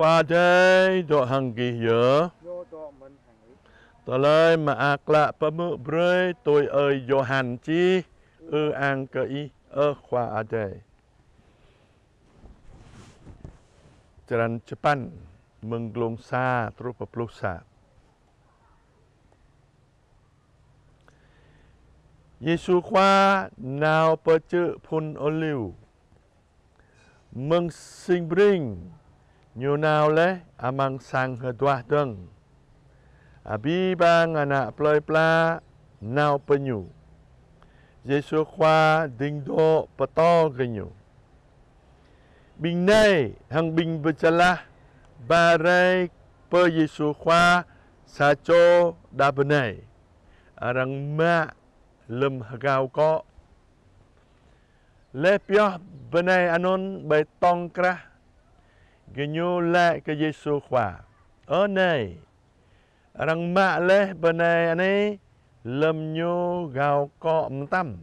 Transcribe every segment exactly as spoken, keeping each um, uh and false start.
Khua Adai dŏ hăng gih yơh. Ñu dŏ mơ̆n hăng ih. Tơlơi Mơak Klă pơhmư̆ brơi tui ơi Yôhan čih. Ư-ang kơ Ih, ơ Khua Adai. Črăn čơpăn, mơ̆ng glông sa truh pơ pluh sa. Yêsu Khua nao pơ čư̆ Phun Ôliu. Mơ̆ng sing bring, Ñu nao laih amăng sang hơduah dơ̆ng. Abih bang ană plơi pla nao pơ Ñu. Yêsu Khua ding dŏ pơtô gơñu. Ƀing nai hăng ƀing Bơčơlah ba rai pơ Yêsu Khua sa čô đah bơnai, arăng mă lơ̆m hơgao akŏ. Laih pioh bơnai anŭn ƀơi tŏng krah, gơñu laĭ kơ Yêsu Khua: Ơ Nai, arăng mă laih bơnai anai lơ̆m ñu gao akŏ mơtam.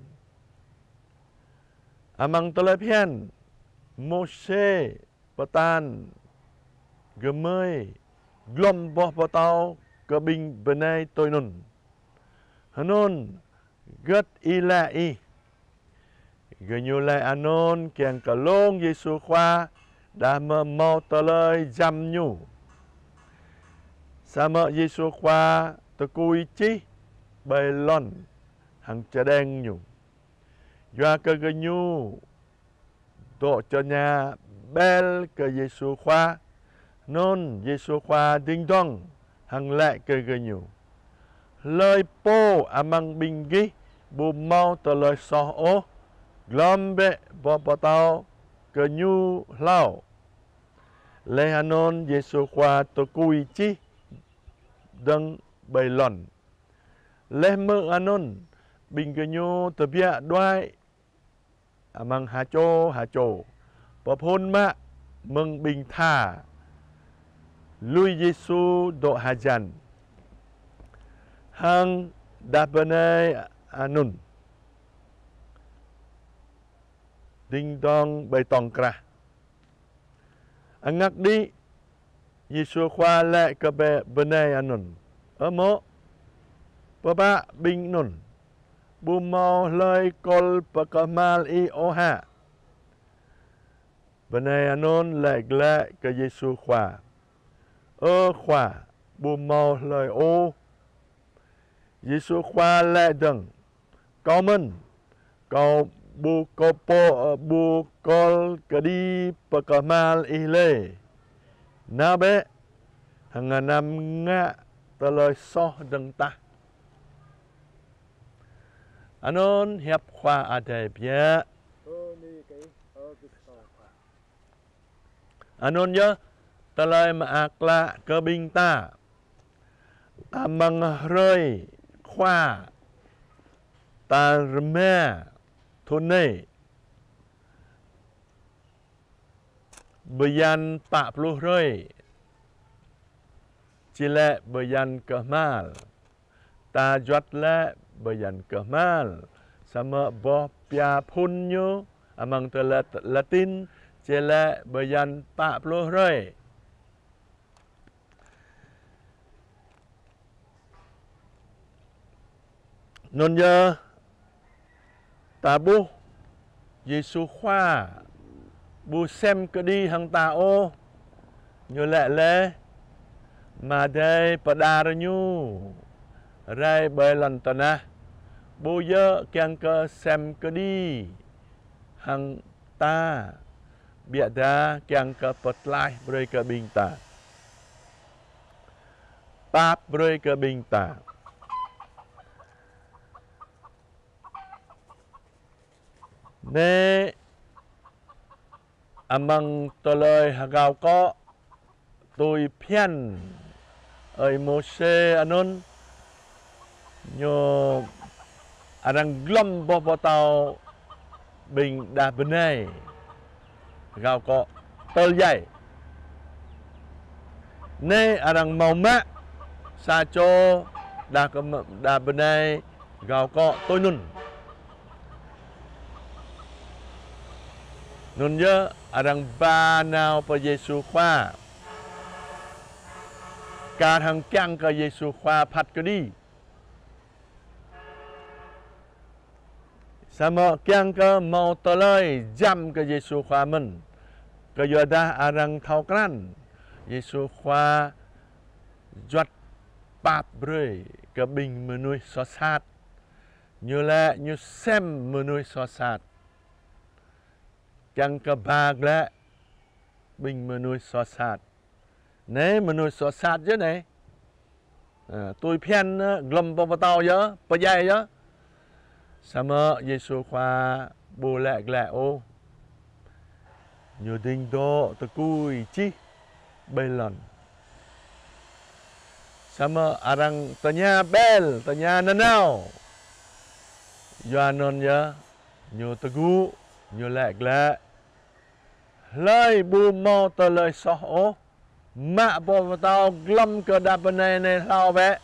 Amăng tơlơi phiăn, Môsê pơtă gơmơi glŏm boh pơtâo kơ ƀing bơnai tui anŭn: Hơnŭn hơgĕt ih laĭ ih? Gơñu laĭ anŭn kiăng kơ lông Yêsu Khua đah mơ̆ hmâo tơlơi jăm Ñu. Samơ̆ Yêsu Khua tơkui čih ƀơi lŏn hăng čơđeng Ñu. Yua kơ gơñu dŏ čơña ƀel kơ Yêsu Khua, anŭn Yêsu Khua ding dŏng hăng laĭ kơ gơñu: Hlơi pô amăng ƀing gih ƀu hmâo tơlơi soh ôh, glŏm bĕ boh pơtâo kơ ñu hlâo. Laih anŭn Yêsu Khua tơkui čih dơ̆ng ƀơi lŏn. Laih hmư̆ anŭn, ƀing gơñu tơbiă đuaĭ amăng ha čô ha čô, pơphun mă mơ̆ng ƀing tha lui Yêsu dŏ hơjăn hăng đah bơnai anŭn ding dŏng ƀơi tŏng krah. Angak đĭ, Yêsu Khua laĭ kơ bơ-, bơnai anŭn: Ơ mŏ, pơpă ƀing anŭn, ƀu hmâo hlơi kôl pơkơhmal ih ôh hă? Bơnai anŭn laĭ glaĭ kơ Yêsu Khua: Ơ Khua, ƀu hmâo hlơi ôh. Yêsu Khua laĭ dơ̆ng: Kâo mơ̆n, Kâo ƀu kơ pô, ơ, ƀu kôl kơđi pơkơhmal ih lĕ. Nao bĕ, hăng anăm ngă tơlơi soh dơ̆ng tah. Anŭn hiăp Khua Adai biă. Anŭn yơh tơlơi mơak klă kơ ƀing ta. Amăng hrơi Khua ta rơma thŭn anai, bơyan pă pluh hrơi, či laĭ bơyan kơhmal. Ta juăt laĭ bơyan kơhmal, samơ̆ boh pia phŭn ñu amăng tơlơi Latin či laĭ bơyan pă pluh hrơi. Anŭn yơh, ta ƀuh Yêsu Khua ƀu sem kơđi hăng ta ôh. Ñu laĭ laih: Ama Adai pơđar Ñu rai ƀơi lŏn tơnah, ƀu djơ̆ kiăng kơ sem kơđi hăng ta, biă dah kiăng kơ pơtlaih brơi kơ ƀing ta, pap brơi kơ ƀing ta. Anai, amăng tơlơi hơgao akŏ tui phiăn ơi Môsê anŭn, ñu arăng glŏm boh pơtâo ƀing đah bơnai gao akŏ tơl djai. Anai arăng hmâo mă sa čô đah kơm-, đah bơnai gao akŏ tui anŭn. Anŭn yơh arăng ba nao pơ Yêsu Khua. kar hăng kiăng kơ Yêsu Khua phat kơđi. Samơ̆ kiăng kơ hmâo tơlơi jăm kơ Yêsu Khua mơ̆n. Kơ yua dah arăng thâo krăn Yêsu Khua juăt pap brơi kơ ƀing mơnuih soh sat. Ñu lĕ ñu sem mơnuih soh sat. Kiăng kơ ba glaĭ ƀing mơnuih soh sat. Anai mơnuih soh sat yơh anai. Ơ, tui phiăn, ơ, glŏm pơ pơtâo yơh, pơdjai yơh. Samơ̆ Yêsu Khua ƀu laĭ glaĭ ôh. Ñu ding dŏ tơkui čih ƀơi lŏn. Samơ̆ arăng tơña ƀel, tơña nanao. Yua anŭn yơh, ñu tơgŭ, ñu laĭ glaĭ. Hlơi ƀu hmâo tơlơi soh ôh, mă pơ pơtâo glŏm kơ đah bơnai anai hlâo bĕ.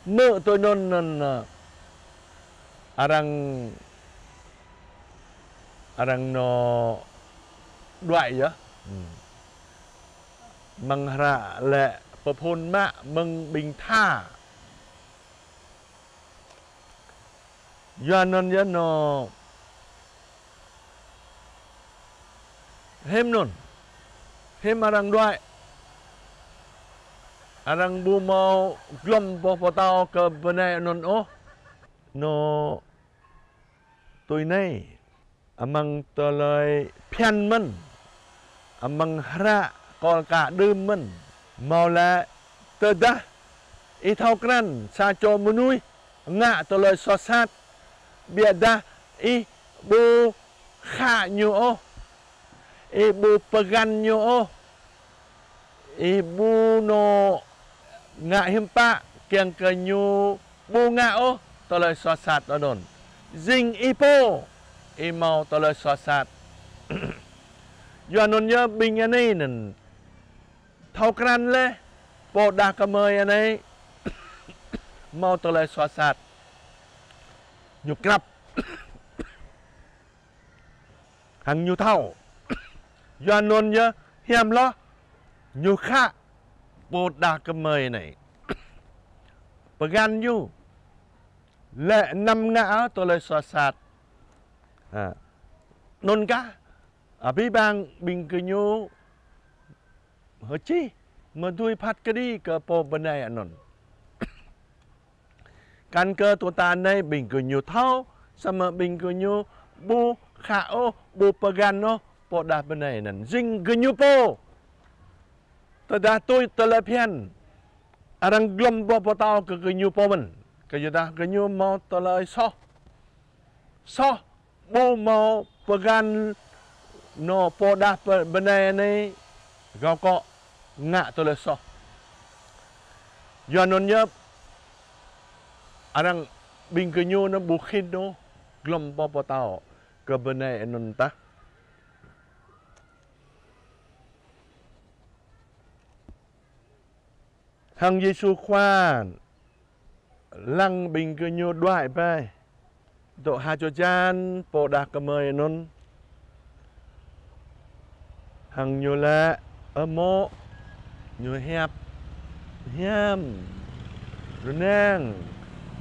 Mơ̆ tui anŭn anŭn, ơ, arăng, arăng nao đuaĭ yơh. Hmm. Mơ̆ng hră lĕ pơphŭn mă mơ̆ng ƀing tha. Yua anŭn yơh nô. Hiư̆m anŭn. Hiư̆m arăng đuaĭ. Arăng ƀu hmâo glŏm pơ pơtâo kơ bơnai anŭn ôh. Nô tui anai. Amăng tơlơi phiăn mơ̆n, amăng hră kol ka đưm mơ̆n, hmâo laĭ tơdah ih thâo krăn sa čô mơnuih ngă tơlơi soh sat, biă dah ih ƀu khă ñu ôh, ih ƀu pơgăn ñu ôh, ih ƀu nô ngă hiư̆m pă kiăng kơ ñu ƀu ngă ôh tơlơi soh sat anŭn. Jing ih pô, ih hmâo tơlơi soh sat. Yua anŭn yơh ƀing anai anŭn thâo krăn laih, pô đah kơmơi anai hmâo tơlơi soh sat. Ñu krăp. Hăng ñu thâo. Yua anŭn yơh hiam hloh. Ñu khă pô đah kơmơi anai. Pơgăn ñu. Lĕ anăm ngă tơlơi soh sat. Ha. Anŭn kah. Abih bang ƀing gơñu hơčih mơ̆ dưi phat kơđi kơ pô bơnai anŭn. Kăn kơ tơ̆ ta anai ƀing gơñu thâo, samơ̆ ƀing gơñu ƀu khă ôh, ƀu pơgăn ôh, pô đah bơnai anŭn. Jing gơñu pô. Tơdah tui tơlơi phiăn. Arăng glŏm pơ pơtâo kơ gơñu pô mơ̆n. Kơ yua dah gơñu hmâo tơlơi soh. Soh ƀu hmâo pơgăn nô pô đah bơ-, bơnai anai gao kŏ ngă tơlơi soh. Yua anŭn yơh arăng ƀing gơñu anŭn ƀu khĭn ôh glŏm pơ pơtâo kơ bơnai anŭn tah. Hăng Yêsu Khua lăng ƀing gơñu đuaĭ pơ. Dŏ ha čô jăn pô đah kơmơi anŭn. Hăng ñu laĭ, ơ mŏ, ñu hiăp, hiam, rơnang,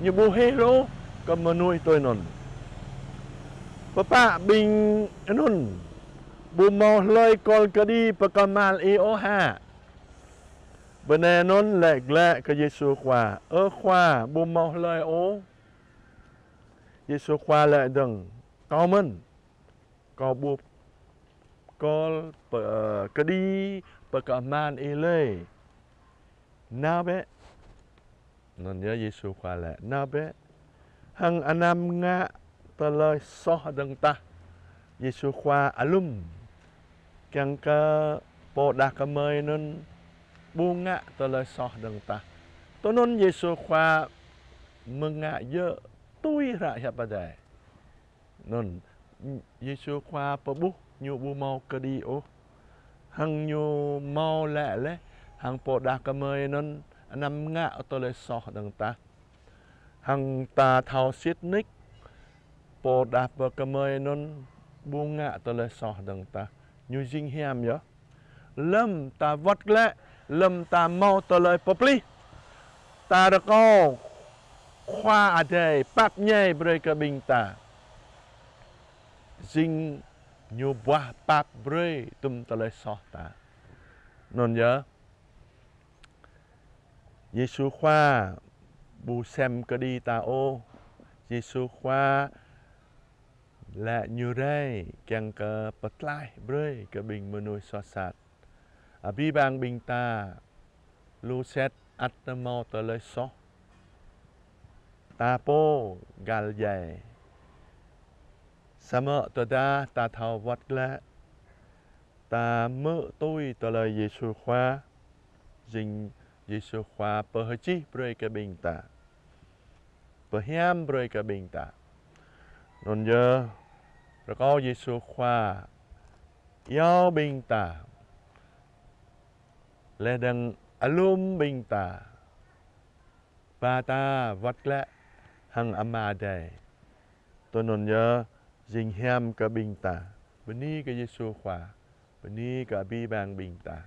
ñu ƀu hil ôh kơ mơnuih tui anŭn. Pơpă ƀing anŭn, ƀu hmâo hlơi kol kơđi pơkơhmal ih ôh hă? Bơnai anŭn laĭ glaĭ kơ Yêsu Khua, ơ Khua, ƀu hmâo hlơi ôh. Yêsu Khua laĭ dơ̆ng, kâo mơ̆n, kâo ƀu kol pơ-, kơđi pơkơhmal ih lơi. Nao bĕ. Anŭn yơh Yêsu Khua laĭ, nao bĕ. Hăng anăm ngă tơlơi soh dơ̆ng tah. Yêsu Khua alum. Kiăng kơ pô đah kơmơi anŭn ƀu ngă tơlơi soh dơ̆ng tah. Tui anŭn Yêsu Khua mơ̆ng ngă yơh tui hră hiăp Adai. Anŭn, Yêsu Khua pơƀuh ñu ƀu hmâo kơđi ôh. Hăng ñu hmâo laĭ laih, hăng pô đah kơmơi anŭn anăm ngă tơlơi soh dơ̆ng tah. Hăng ta thâo sĭt nik, pô đah pơ kơmơi anŭn ƀu ngă tơlơi soh dơ̆ng tah. Ñu jing hiam yơh. lơ̆m ta wơ̆t glaĭ, lơ̆m ta hmâo tơlơi pơplih, ta rơkâo Khua Adai pap ñai brơi kơ ƀing ta. Jing Ñu buah pap brơi tơm tơlơi soh ta. Anŭn yơh, Yêsu Khua ƀu sem kơđi ta ôh. Yêsu Khua laĭ Ñu rai kiăng kơ pơtlaih brơi kơ ƀing mơnuih soh sat. Abih bang ƀing ta lu set ăt hmâo tơlơi soh. Ta pô găl djai. Samơ̆ tơdah ta thâo wơ̆t glaĭ, ta hmư̆ tui tơlơi Yêsu Khua, jing Yêsu Khua pơhơčih brơi kơ ƀing ta, pơhiam brơi kơ ƀing ta. Anŭn yơh, rơkâo Yêsu Khua iâu ƀing ta, laih dơ̆ng alum ƀing ta, ba ta wơ̆t glaĭ hăng Ama Adai. Tui anŭn yơh, jing hiam kơ ƀing ta. Bơni kơ Yêsu Khua, bơni kơ abih bang ƀing ta.